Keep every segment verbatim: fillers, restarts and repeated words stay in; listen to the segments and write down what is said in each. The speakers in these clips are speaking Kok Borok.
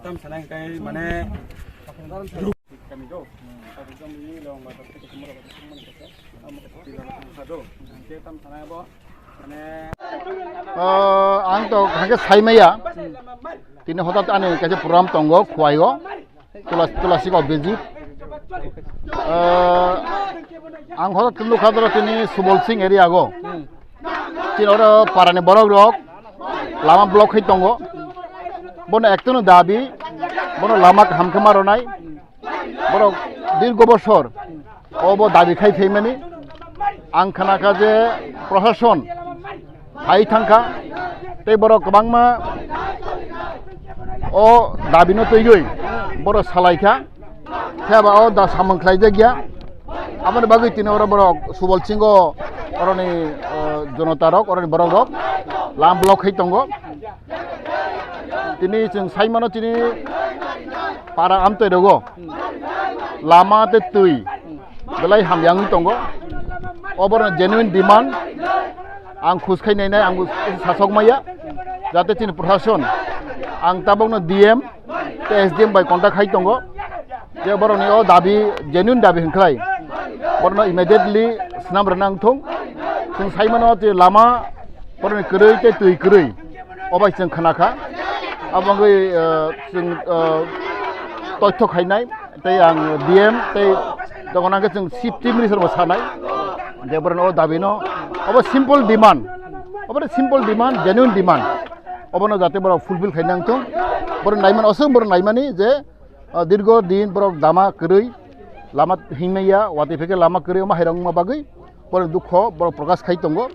Tam sanai kai mane Ah, ang to hake saimaya. Tini hotat ani kaisa program tongo, Khowai o. Tula, Tulasi ko visit. Ah, ang hotat tini nukha tini Subol Singh area go. Tini oro parani borok rok lama block khai tongo. Bono ektono dabi, bono lama kaham khe ma rwnai. Borok dirgo bosor obo dabi khai phaimani. Ang khnakha je prosason hai thangkha, tei borok kwbangma o dabino twiwi borok salaikha. Phiya ba o da samung khlaijakya. Aboni bagwi tini oro borok Subol Singh o oroni, eh, jonota rok, oroni borok rok lam block khai tongo. Tini chwng sai mano tini para amtwi rogo lama tei twi belai hamya wngwi tongo. Oborok genuine demand ang khus khai nainai, ang sasok maya jate chini prosason ang tabokno D M tei S D M bai contact khai tongo. Je borokni o dabi, genuine dabi hwnkhlai, borokno immediately swnam rwna wngthung. Chwng sai mano je lama borokni kwrwi tei twi kwrwi, o bai chwng khna kha. Abo wngwi, eh, chwng, eh, toitho khainai, tei ang D M tei dogon angkhe chwng Chief Minister bo sanai je borokni o dabi no, obo simple demand, obo simple demand, genuine demand, obono jate borok fulfill khaina wngthung. Borok naimani, aswk borok naimani je, ah, dirgo din borok lama kwrwi, lama himya, watwi phai khe lama kwrwi, omo hairok wngma bagwi borok dukho, borok prokash khai tongo.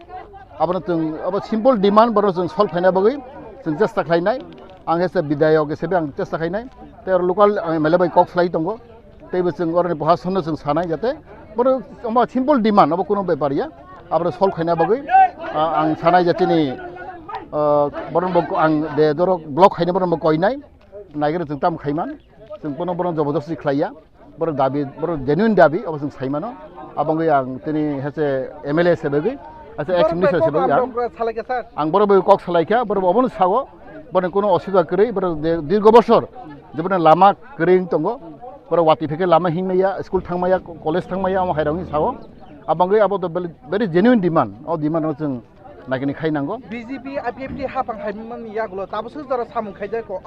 Abono chwng, abo simple demand, borok chwng solve khaina bagwi chwng chesta khlainai. Ang hese bidayok hesebe ang chesta khainai. Tei oro local, ah, M L A bai kok salai tongo. Tei bo chwng oroni prosason no chwng sanai jate borok omo simple demand, obo kuno bepar ya. Abo solve khaina bagwi, ah, ang sanai jatini, ah, borok bo ang de dorok block khaina borok bo koinai. Naikhe chwng tamo khaiman, chwng bono, bono jobodosti khlaiya, borok dabi, borok genuine dabi, obo chwng saimano. Abo wngwi ang tini hese M L A sebegwi, hese ex minister sebegwi ang, ang borok bai kok salaikha, borok obono sao, borok kuno osubida kwrwi, borok de-, dirgo bosor jebono lama kwrwi wng tongo, borok watwi phai khe lama himya, school thangmaya, college thangmaya, omo hairok wngwi sao. Abo wngwi abo to very, very genuine demand, o demand no chwng naikhe khai nango. B J P, I P F T hapang hai mani yagulo tabukhe jora samung khaijak kho.